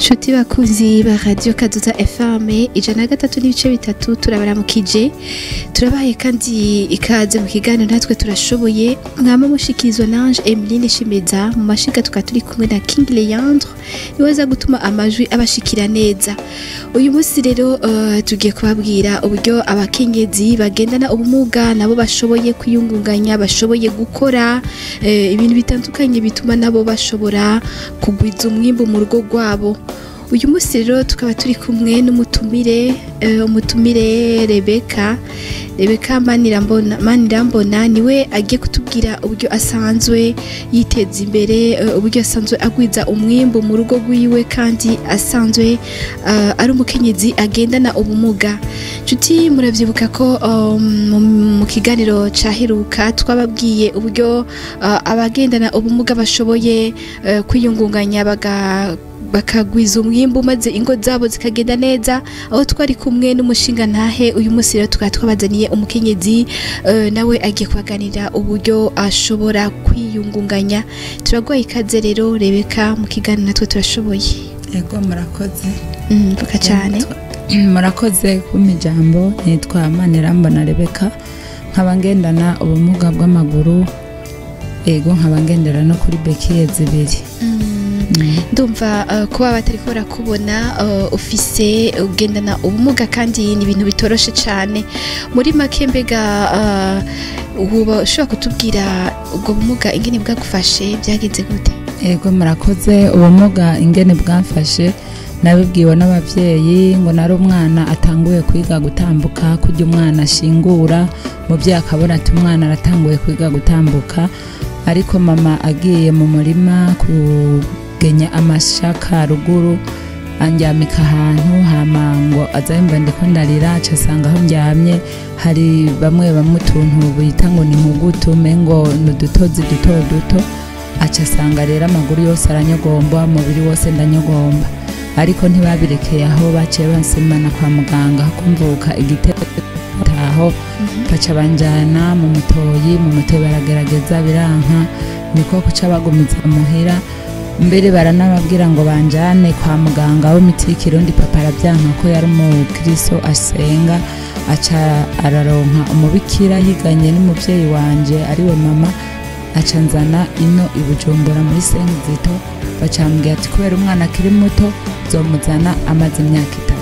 Nshuti bakunzi ba Radio Kaduza FM 103.3, turabaramukije, turabaye kandi ikaze mu kiganiro Natwe Turashoboye, mwama mushikirizwa nanje Emeline Shimeza. Mu mashiga tukaba turi kumwe na King Leandre, niwe aza gutuma amajwi abashikira neza. Uyu munsi rero tugiye kubabwira uburyo abakenyezi bagendana ubumuga nabo bashoboye kwiyungunganya, bashoboye gukora ibintu bitandukanye bituma nabo bashobora kugwiza umwimbu mu rugo rwabo. Uyu munsi rero tukaba turi kumwe n'umutumire, umutumire Rebeka Manirambona. Niwe agiye kutubwira uburyo asanzwe yiteza imbere, uburyo asanzwe agwiza umwimbu mu rugo rwiwe kandi asanzwe ari umukenyezi agendana ubumuga. Nshuti, muravyibuka ko mu kiganiro caheruka twababwiye uburyo abagendana ubumuga bashoboye kwiyungunganya bakagwiza umwimbu maze ingo zabo zikagenda neza, aho twari kumwe n'umushinga ntahe. Uyu munsi rero tukaba twabazaniye umukenyezi, nawe agiye kubaganira uburyo ashobora kwiyungunganya. Turaguhaye ikaze rero Rebeka mu kiganiro Natwe Turashoboye. Ego, murakoze. Vuga cyane. Murakoze kumpa ijambo. Nitwa Manirambona Rebeka, nkaba ngendana ubumuga bw'amaguru, ego, nkaba ngendera no kuri béquilles zibiri. Ndumva kuba batari ko barakubona, ufise ugendana ubumuga kandi ni ibintu bitoroshe cyane. Muri make mbega uba ushobora kutubwira ubwo bumuga ingene bwagufashe, byagenze gute? Ego, murakoze. Ubumuga ingene bwamfashe, nabibwiwe n'ababyeyi ngo nari umwana atanguye kwiga gutambuka, kurya umwana ashingura, umubyeyi akabona ati umwana aratanguye kwiga gutambuka. Ariko mama agiye mu murima kugenya amashaka ruguru, andyamika ahantu, hama ngo azayumva ndiko ndarira, aca asanga aho ndyamye hari bamwe bamwe utuntu bita ngo ni nkugutu, umengo ni udutozi duto duto. Aca asanga rero amaguru yose aranyogomba, umubiri wose ndanyogomba. Ariko ntibabirekeye aho, baciye bansimana kwa muganga kumvuka igitego, baca banjana mu Mutoyi. Mu Mutoyi baragerageza biranka, niko kuca bagumiza muhira. Mbere baranababwira ngo banjane kwa muganga w'imiti y'ikirundi, papa arabyanka ko yari umukristo asenga. Aca araronka umubikira yiganye n'umubyeyi wanje ariwe mama, aca nzana ino i Bujumbura muri Sengizito. Bacambwira ati kubera umwana akiri muto, zomuzana amaze imyaka 3.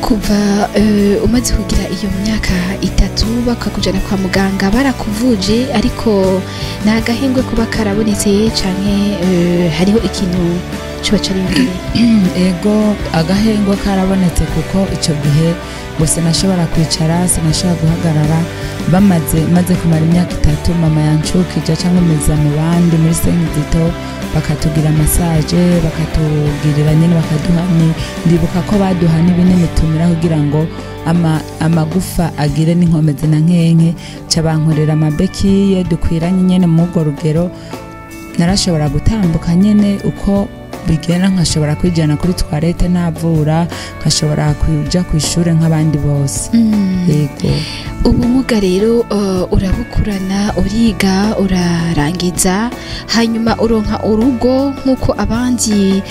Kuva umaze kugira iyo myaka 3 bakakujana kwa muganga, barakuvuje, ariko nta gahengwe kuba karabonetse canke hariho ikintu coba cariyongereye? Ego, agahengwe karabonetse, kuko icyo gihe ngo sinashobora kwicara, sinashobora guhagarara. Bamaze maze kumara imyaka 3, mama yancukije cyangwa meza mu bandi muri Sengizito, bakatugira massage, bakatugirira nyine, bakaduha ndibuka ko baduha n'ibinini tumira kugira ngo amagufa agire n'inkomezi na nkenke. Ca bankorera ama béquilles dukwiranye nyene. Mu urwo rugero narashobora gutambuka nyene uko bigenda, nkashobora kwijana kuri toilette navura, nkashobora kuja ku ishure nk'abandi bose. Yego. Ubumuga rero urabukurana, uriga, urarangiza, hanyuma uronka urugo nk'uko abandi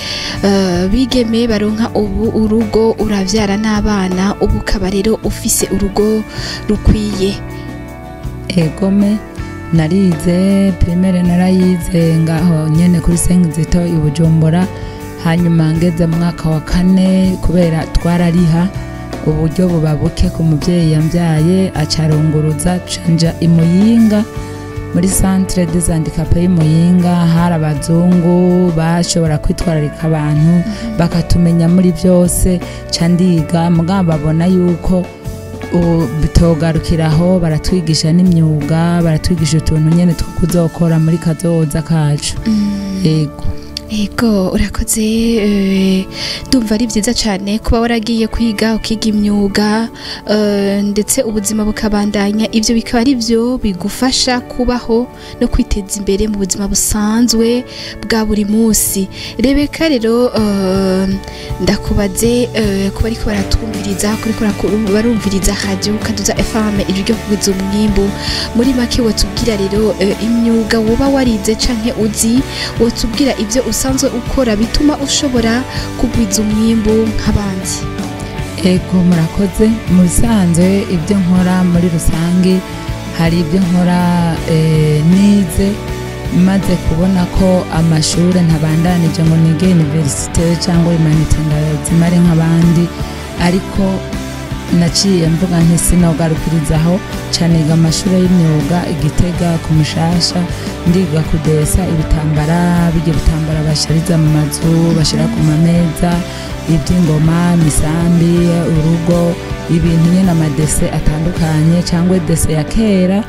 bigeme baronka ubu urugo, uravyara n'abana, ubu ukaba rero ufise urugo rukwiye. Egome, narize primaire, narayize ngaho nyene kuri Sengizito i Bujumbura. Hanyuma ngeze mu mwaka wa kane, kubera twarariha, uburyo buba buke ku mubyeyi yambyaye, acarunguruza canja i Muyinga muri Centre des Handicapés y'Imuyinga. Hari abazungu bashobora kwitwararika abantu, bakatumenya muri byose. Ca ndiga, mugabo babona yuko ubu bitogarukiraho, baratwigisha n'imyuga, baratwigisha utuntu nyene two kuzokora muri kazoza kacu. Yego. Ego, urakoze. Ndumva ari byiza cyane kuba waragiye kwiga, ukiga imyuga, ndetse ubuzima bukabandanya. Ibyo bikaba ari byo bigufasha kubaho no kwiteza imbere mu buzima busanzwe bwa buri munsi. Rebeka rero, ndakubaze, kuba ariko baratwumviriza, kuri barumviriza Radio Kaduza FM, ijwi ryo kugwiza umwimbu, muri make wotubwira rero imyuga woba warize canke uzi, wotubwira ibyo Usanzwe ukora bituma ushobora kugwiza umwimbu nk'abandi? Ego, murakoze. Mu bisanzwe ibyo nkora muri rusange, hari ibyo nkora nize maze kubona ko amashuri ntabandanije ngo nige université cyangwa humanités ndazimare nk'abandi, ariko naciye mvuga nti sinogarukirizaho, caniga amashuri y'imyuga i Gitega ku Mushasha. Ndiga kudesa ibitambara, bijya bitambara bashariza mu mazu, bashira ku mameza, iby'ingoma, imisambi, urugo, ibintu nyine, amadese atandukanye, cyangwa dessin ya kera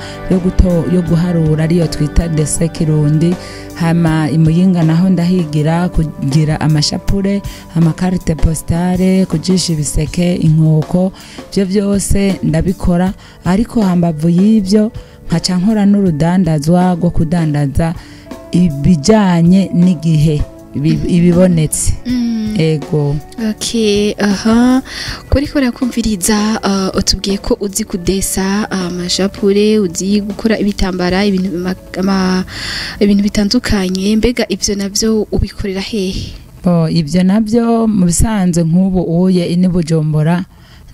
yo guharura, ariyo twita dessin kirundi. Hama imuyinga naho ndahigira kugira amashapure, ama carte postale, kujisha ibiseke, inkoko, ibyo byose ndabikora. Ariko hambavu y'ibyo nkaca nkora n'urudandazwa rwo kudandaza ibijyanye n'igihe, ibibonetse. Ego. Okay, aha kuri ko rakumviriza, utubwiye ko uzi kudesa amashapure, uzi gukora ibitambara, ibintu bitandukanye. Mbega ivyo navyo ubikorera hehe? Bo, ibyo nabyo mu bisanzwe nk'ubu uye ini Bujumbura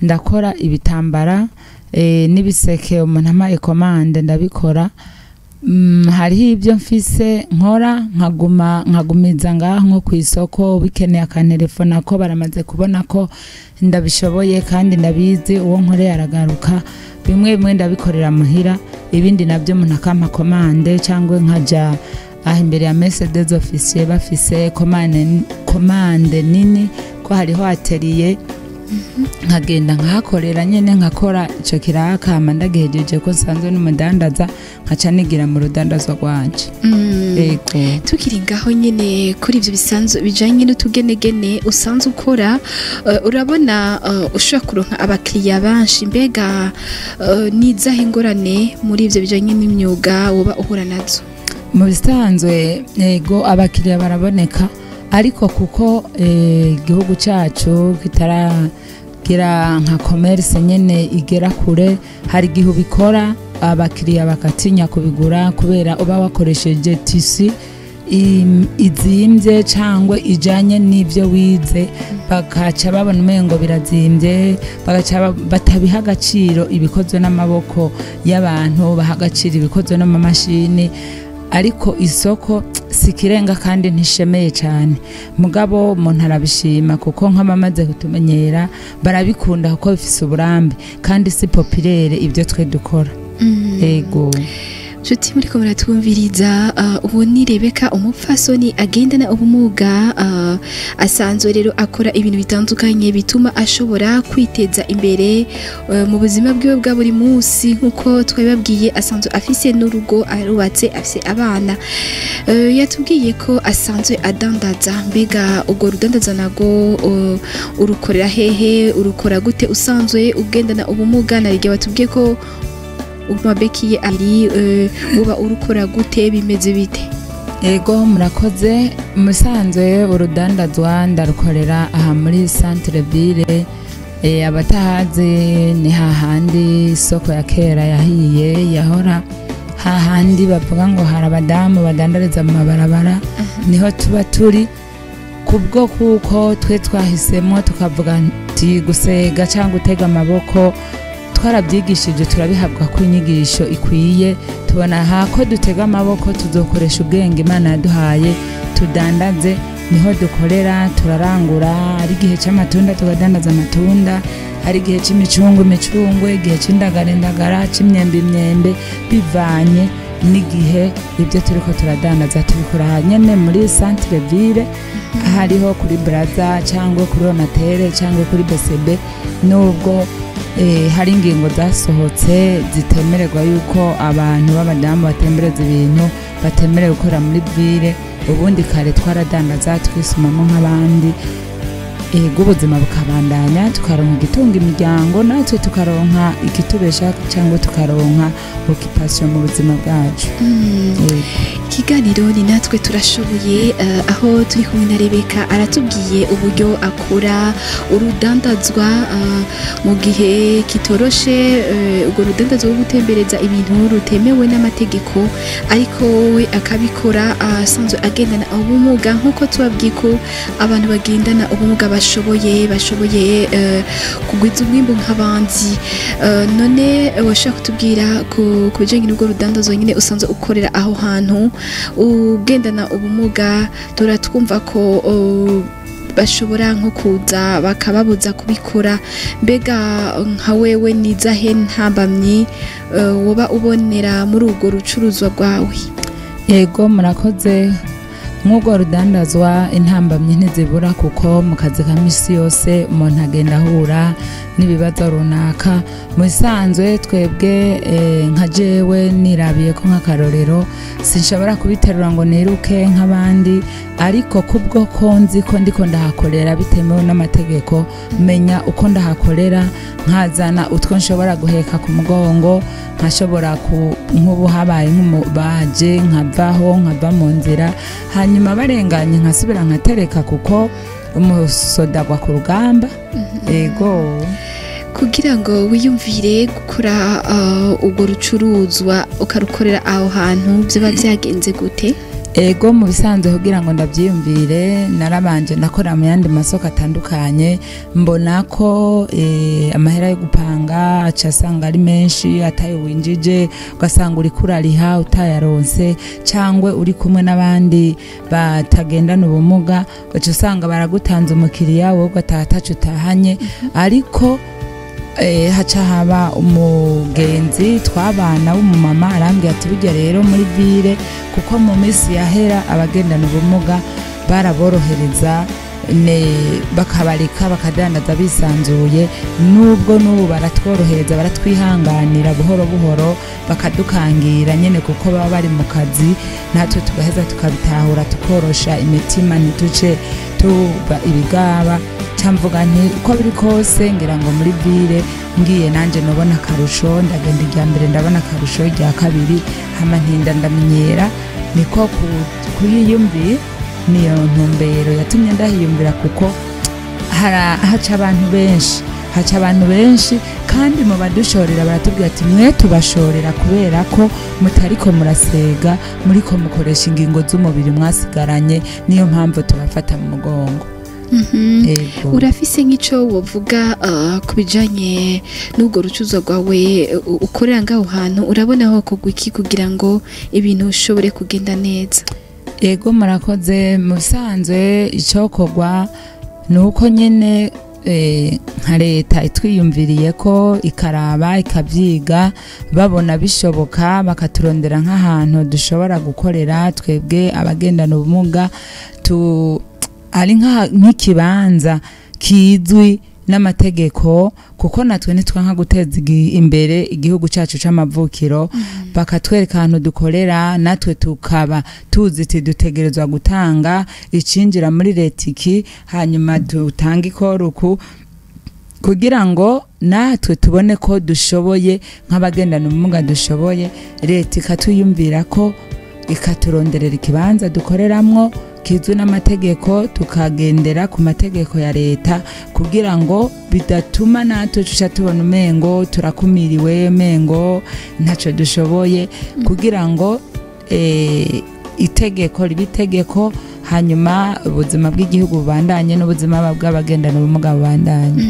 ndakora ibitambara n'ibiseke. Umuntu ampaye commande ndabikora. Hariho ibyo mfise nkora nkaguma nkagumiza ngaho nko ku isoko, bikeneye akantelefona ko baramaze kubona ko ndabishoboye kandi ndabizi, uwo nkoreye aragaruka. Bimwe bimwe ndabikorera muhira, ibindi nabyo umuntu akampa commande, cyangwa nkaja aho imbere ya messe des officiers bafise commande nini, ko hariho atelier, nkagenda nkahakorera nyene, nkakora ico kiraka. Hama ndagihejeje, ko nsanzwe n'umudandaza, nkaca nigira mu rudandazwa rwanje. Ego. Tukiri ngaho nyene kuri ivyo bisanzwe bijanye n'utugenegene usanzwe ukora, urabona ushobora kuronka abakiriya benshi? Mbega nizahe ingorane muri ivyo bijanye n'imyuga woba uhura nazo? Mu bisanzwe, yego, abakiriya baraboneka, ariko kuko igihugu cyacu kitaragira nka commerce nyene igera kure, hari igihe ubikora abakiriya bakatinya kubigura kubera uba wakoresheje tissu izimbye cyangwa ijanye n'ibyo wize, bakaca babona umengo birazimbye, bagaca batabiha agaciro ibikozwe n'amaboko y'abantu, baha agaciro ibikozwe n'amamashini. Ariko isoko si ikirenga kandi ntishemeye cyane, mugabo umuntu arabishima kuko nk'abamaze kutumenyera barabikunda kuko bifise uburambe kandi si populaire ibyo twe dukora. Ego. Nshuti muriko muratwumviriza, ubu ni Rebeka, umupfasoni agendana ubumuga, asanzwe rero akora ibintu bitandukanye bituma ashobora kwiteza imbere mu buzima bwiwe bwa buri munsi. Nk'uko twabibabwiye, asanzwe afise n'urugo, arubatse, afise abana. Yatubwiye ko asanzwe adandaza. Mbega urwo rudandaza nago urukorera hehe? Urukora gute usanzwe ugendana ubumuga? Narige watubwiye ko umabekiye abiri, uba urukora gute? Bimeze bite? Ego, murakoze. Musanzwe urudandazwa ndarukorera aha muri centre ville. Abatahazi ni hahandi isoko ya kera yahiye yahora, hahandi bavuga ngo hari abadamu badandariza mu mabarabara, niho tuba turi. Kubwo kuko twe twahisemo tukavuga nti gusega cyangwa gutega amaboko twarabyigishije, turabihabwa ko inyigisho ikwiye, tubona hako dutega amaboko tuzokoresha ubwenge Imana yaduhaye tudandaze. Niho dukorera, turarangura. Ari igihe cy'amatunda tukadandaza amatunda, ari igihe cy'imicungwe imicungwe, igihe cy'indagara indagara, cy'imyembe imyembe, bivanye n'igihe. Ibyo turiko turadandaza tubikora nyene muri centre ville, hariho kuri Braza cyangwa kuri Onatel cyangwa kuri BCB, nubwo hari ingingo zasohotse zitemererwa yuko abantu b'abadamu batembereza ibintu batemerewe gukora muri ville. Ubundi kare twaradandaza twisumamo nk'abandi. Ego, ubuzima bukabandanya, tukaronka igitunga imiryango, natwe tukaronka ikitubesha cyangwa tukaronka occupation mu buzima bwacu. Yego. Ikiganiro ni Natwe Turashoboye, aho turi kumwe na Rebeka, aratubwiye uburyo akora urudandazwa mu gihe kitoroshe, urwo rudandazwa rwo gutembereza ibintu rutemewe n'amategeko, ariko we akabikora asanzwe agendana ubumuga, nk'uko tubabwiye ko abantu bagendana ubumuga bashoboye kugwiza umwimbu nk'abandi. None washaka kutubwira ku bijanye n'urwo rudandazwa nyine usanzwe ukorera aho hantu ugendana ubumuga? Turatwumva ko bashobora nko kuza bakababuza kubikora. Mbega nka wewe nizahe ntambamyi woba ubonera muri urwo rucuruzwa rwawe? Yego, murakoze. Nk'urwo rudandazwa, intambamyi ntizibura, kuko mu kazi ka misi yose umuntu agenda ahura n'ibibazo runaka. Mu bisanzwe twebwe, nka jewe nirabiye ko nk'akarorero, sinshobora kubiterura ngo niruke nk'abandi, ariko kubwo ko nzi ko ndiko ndahakorera bitemewe n'amategeko, menya uko ndahakorera, nkazana utwo nshobora guheka ku mugongo, nkashobora ku nk'ubu habaye nk'umubaje, nkavaho, nkava mu nzira, hanyuma barenganye nkasubira nkatereka, kuko umusoda agwa ku rugamba. Ego. Kugira ngo wiyumvire gukora urwo rucuruzwa ukarukorera aho hantu, byaba byagenze gute? Ego, mu bisanzwe kugira ngo ndabyiyumvire, narabanje ndakora mu yandi masoko atandukanye, mbona ko amahera yo gupanga aca asanga ari menshi atayo winjije, ugasanga uriko urariha utayaronse, cyangwa uri kumwe n'abandi batagendana ubumuga, ugaca usanga baragutanze umukiriya, wowe ugataha ataco utahanye. Ariko haca haba umugenzi twabana w'umumama, arambwira ati: "Burya rero muri ville, kuko mu minsi yahera abagendana ubumuga baraborohereza bakabareka bakadandaza bisanzuye, nubwo n'ubu baratworohereza, baratwihanganira buhoro buhoro, bakadukangira nyene kuko baba bari mu kazi, natwe tugaheza tukabitahura, tukorosha imitima, ntituce tuba ibigaba." Mvuga nti uko biri kose ngira ngo muri ville ngiye nanje nobona akarusho. Ndagenda irya mbere, ndabona akarusho, irya kabiri, hama ntinda ndamenyera, niko kuyiyumvira. Niyo ntumbero yatumye ndahiyumvira, kuko haca abantu benshi, haca abantu benshi, kandi mu badushorera baratubwira ati: "Mwe tubashorera kubera ko mutariko murasega, muriko mukoresha ingingo z'umubiri mwasigaranye, niyo mpamvu tubafata mu mugongo." Ego. Urafise nk'ico wovuga ku bijanye n'ubwo rucuruzwa rwawe ukorera ngaho hantu? Urabona aho kugwa iki kugira ngo ibintu bishobore kugenda neza? Ego, murakoze. Mu bisanzwe icokorwa ni uko nyene nka leta itwiyumviriye ko ikaraba, ikabyiga, babona bishoboka bakaturondera nk'ahantu dushobora gukorera twebwe abagendana ubumuga, tu ari nk'ikibanza kizwi n'amategeko, kuko natwe ntitwanka guteza imbere igihugu cyacu c'amavukiro, bakatwereka ahantu dukorera, natwe tukaba tuzi iti dutegerezwa gutanga icinjira muri leta iki, hanyuma dutange ikoruku, kugira ngo natwe tubone ko dushoboye nk'abagendana ubumuga dushoboye. Leta ikatwiyumvira ko ikaturonderera ikibanza dukoreramwo kizwi n'amategeko, tukagendera ku mategeko ya leta, kugira ngo bidatuma natwe tuca tubona umengo turakumiriwe, umengo ntacyo dushoboye, kugira ngo itegeko ribe itegeko, hanyuma ubuzima bw'igihugu bubandanye n'ubuzima bw'abagendana ubumuga bubandanye.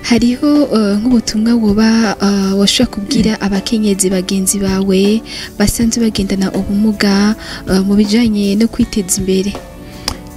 Hariho nk'ubutumwa woba washobora kubwira abakenyezi bagenzi bawe basanzwe bagendana ubumuga mu bijanye no kwiteza imbere?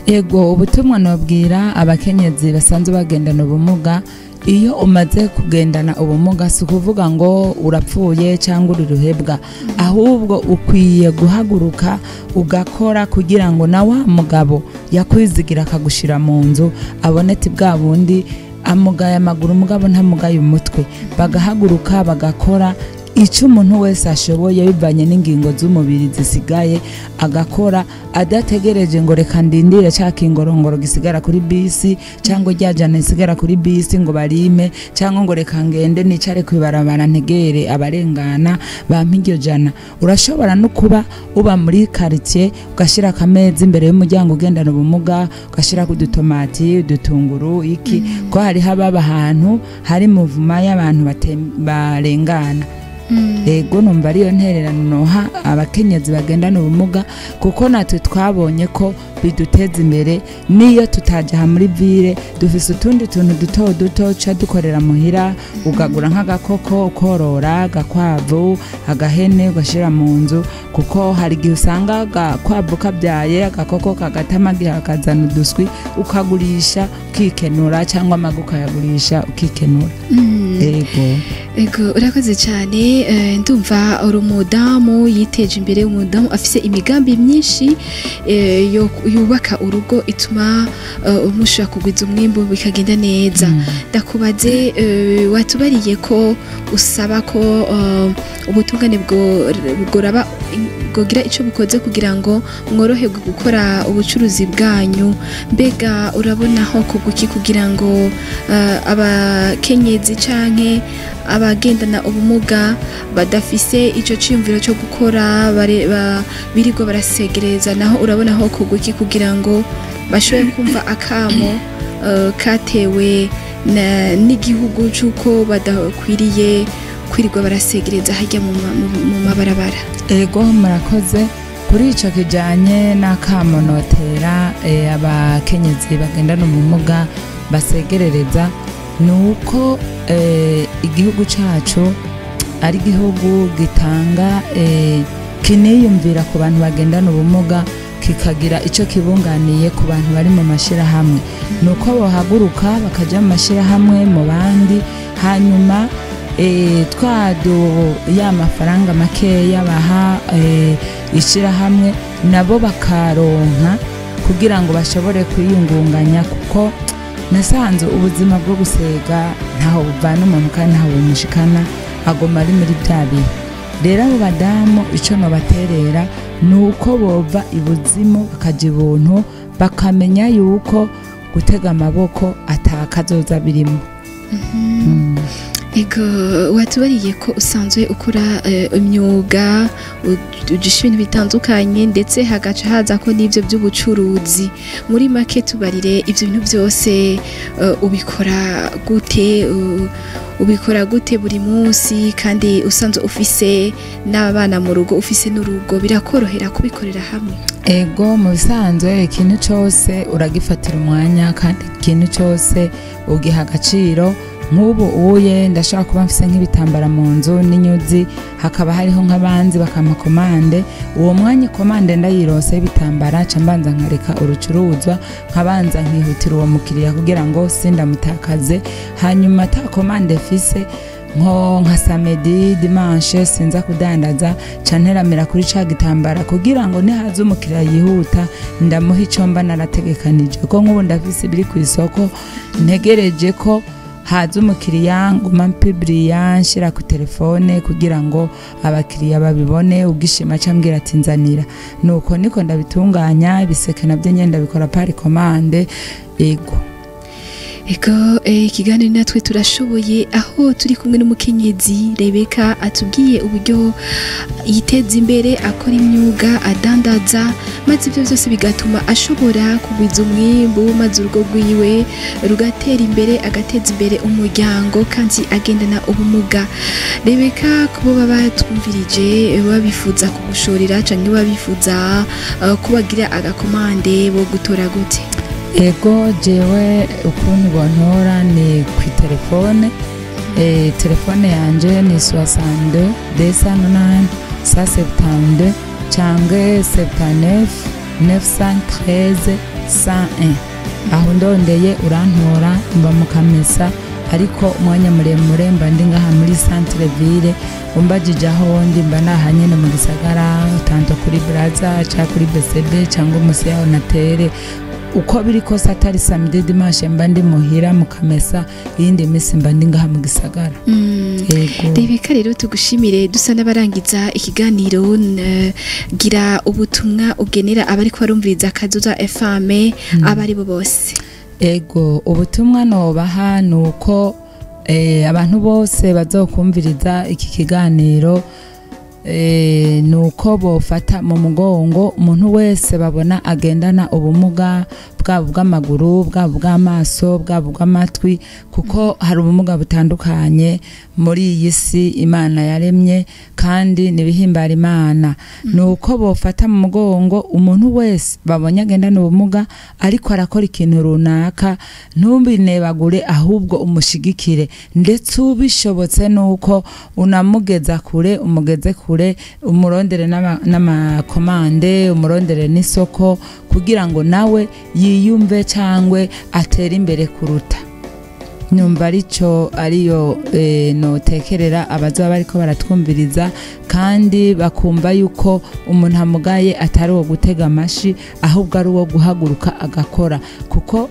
Ego, ubutumwa nobwira abakenyezi basanzwe bagendana ubumuga: iyo umaze kugendana ubumuga si ukuvuga ngo urapfuye cyangwa uri ruhebwa, ahubwo ukwiye guhaguruka ugakora, kugira ngo na wa mugabo yakwizigira akagushira mu nzu abone ati bwa bundi amugaye amaguru, umugabo ntamugaye umutwe. Bagahaguruka bagakora. Icyo umuntu wese ashoboye bivanye n'ingingo z'umubiri zisigaye agakora, adategereje ngo reka ndindire ca kingorongoro gisigara kuri bisi, cyangwa rya jana risigara kuri bisi ngo barime, cyangwa ngo reka ngende nicare kwibarabara ntegere abarengana bampa iryo jana. Urashobora no kuba uba muri quartier, ugashyira akameza imbere y'umuryango ugendana ubumuga, ugashyirako udutomati, udutunguru, iki, ko hariho ababa ahantu hari muvuma y'abantu barengana. Ego, numva ariyo ntererano noha abakenyezi bagendana ubumuga, kuko natwe twabonye ko biduteza imbere. Niyo tutajya aha muri ville, dufise utundi tuntu duto duto ca dukorera muhira. Ukagura nk'agakoko ukorora, agakwavu, agahene, ugashyira mu nzu, kuko hari igihe usanga agakwavu kabyaye, agakoko kagata amagi, hakazana uduswi, ukagurisha ukikenura, cyangwa amagi ukayagurisha ukikenura. Ego. Ego, urakoze cyane. Ndumva uri umudamu yiteje imbere, umudamu afise imigambi myinshi yubaka urugo, ituma mushobora kugwiza umwimbu bikagenda neza. Ndakubaze, watubariye ko usaba ko ubutungane bworaba bwogira ico bukoze kugira ngo mworoherwe gukora ubucuruzi bwanyu. Mbega urabona ho kuguki kugira ngo abakenyezi canke abagendana ubumuga badafise ico ciyumviro cyo gukora, birirwa barasegereza, naho urabona ho kuguki kugira ngo bashobore kumva akamo katewe n'igihugu c'uko badakwiriye kwirirwa barasegereza harya mu mabarabara? Ego, murakoze. Kuri ico kijanye n'akamo notera abakenyezi bagendana ubumuga basegerereza, ni uko igihugu cacu ari igihugu gitanga, kiniyumvira ku bantu bagendana ubumuga, kikagira ico kibunganiye ku bantu bari mu mashirahamwe. Ni uko bohaguruka bakaja mu mashirahamwe mu bandi, hanyuma twado ya mafaranga makeya baha ishirahamwe, nabo bakaronka kugira ngo bashobore kwiyungunganya, kuko nasanze ubuzima bwo gusega ntaho buvana umuntu kandi ntaho bumushikana, agoma ari muri bya bihe. Rero abo badamu ico nobaterera ni uko bova ibuzimu bakaja ibuntu, bakamenya yuko gutega amaboko atakazoza birimo. Ego, watubariye ko usanzwe ukora imyuga, ujisha ibintu bitandukanye, ndetse hagaca haza ko n'ibyo by'ubucuruzi. Muri make tubarire ibyo bintu byose, ubikora gute? Ubikora gute buri munsi, kandi usanzwe ufise n'abana mu rugo, ufise n'urugo, birakorohera kubikorera hamwe? Ego, mu bisanzwe ikintu cyose uragifatira umwanya, kandi ikintu cyose ugiha agaciro. Nk'ubu uye ndashaka kuba mfise nk'ibitambara mu nzu n'inyuzi, hakaba hariho nk'abanzi bakampa commande. Uwo mwanya commande ndayirose y'ibitambara, ca mbanza nkareka urucuruzwa, nkabanza nkihutira uwo mukiriya kugira ngo sindamutakaze. Hanyuma ata commande mfise, nko nka samedi, dimanche, sinza kudandaza, ca nteramira kuri ca gitambara kugira ngo nihaza umukiriya yihuta ndamuha ico mba narategekanije, kuko nk'ubu ndafise ibiri ku isoko ntegereje ko haza umukiriya, nguma mpibiriya nshira ku telefone kugira ngo abakiriya babibone, ugishima cambwira ati nzanira. Nuko niko ndabitunganya. Ibiseke nabyo nyene ndabikora par commande. Ego. Ego, ikiganiro natwe turashoboye, aho turi kumwe n'umukenyezi Rebeka, atubwiye uburyo yiteza imbere, akora imyuga, adandaza, maze ibyo byose bigatuma ashobora kugwiza umwimbu, maze urugo rwiwe rugatera imbere, agateza imbere umuryango kandi agendana ubumuga. Rebeka, kubo baba batwumvirije babifuza kugushorera canke babifuza kubagira aga commande, bo gutora gute? Ego, jewe ukuntu bontora ni ku telefone. Telefone yanje ni 62 290 172 canke 79 913 101. Aho ndondeye urantora. Mba mu Kamesa, ariko umwanya muremure mba ndi ngaha muri centre ville. Umbajije aho ndi, mba naha nyene mu gisagara, tantôt kuri Braza canke kuri BCB cyangwa musi yaho natere. Uko biri kose, atari samedi, dimanche mba ndi muhira mu Kamesa, iyindi minsi mba ndi ngaha mu gisagara. Yego. Rebeka, rero tugushimire. Dusa n'abarangiza ikiganiro, gira ubutumwa ugenera abariko barumviriza Kazoza FM, abari bo bose. Ego, ubutumwa nobaha ni uko abantu bose bazokumviriza iki kiganiro, ni uko bofata mu mugongo umuntu wese babona agendana ubumuga, bwaba ubw'amaguru, bwaba ubw'amaso, bwaba ubw'amatwi, kuko hari ubumuga butandukanye muri iyi si Imana yaremye, kandi nibihimbara Imana. Ni uko bofata mu mugongo umuntu wese babonye agendana ubumuga ariko arakora ikintu runaka, ntubinebagure, ahubwo umushigikire, ndetse ubishobotse nuko unamugeza kure, umugeze kure, umurondere n'amakomande, umurondere n'isoko, kugira ngo nawe yiyumve cyangwa atere imbere kuruta. Numva arico ariyo notekerera abazoba bariko baratwumviriza, kandi bakumva yuko umuntu amugaye atari uwo gutega amashi, ahubwo ari uwo guhaguruka agakora, kuko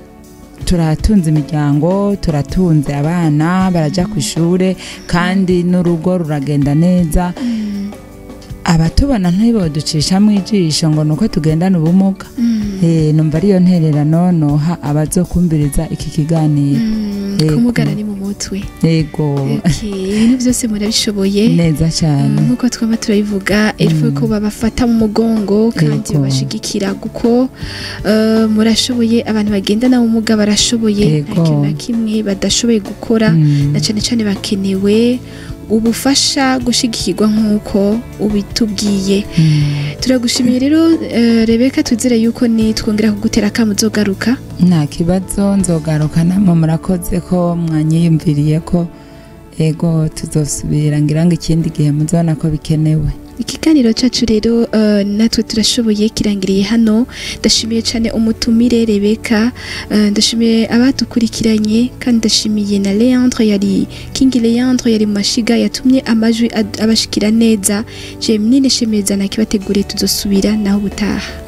turatunze imiryango, turatunze abana, baraja ku ishure, kandi n'urugo ruragenda neza. Abatubona ntiboducishamo ijisho ngo nuko tugendana ubumuga. Numva ariyo ntererano noha abazokumviriza iki kiganiro. Yego. Kumugara ni mu mutwe. Yego. Okay, ibintu byose murabishoboye. Neza cyane. Nk'uko twaba turabivuga, il ko babafata mu mugongo kandi babashigikira, kuko murashoboye. Abantu bagendana ubumuga barashoboye, nta kintu na kimwe badashoboye gukora, na cyane cyane bakenewe ubufasha, gushigikirwa nk'uko ubitubwiye. Turagushimiye rero, Rebeka, twizere yuko nitwongera kugutera akamu uzogaruka. Nta kibazo, nzogaruka. Namwe murakoze ko mwanyiyumviriye ko. Ego, tuzosubira ngira ngo ikindi gihe muzabona ko bikenewe. Ikiganiro cyacu rero Natwe Turashoboye kirangiriye hano. Ndashimiye cyane umutumire Rebeka, ndashimiye abadukurikiranye, kandi ndashimiye na Leandre, yari King Leandre, yari mu mashiga yatumye amajwi abashikira neza. Je mnine shemeza nakibateguriye, tuzosubira naho ubutaha.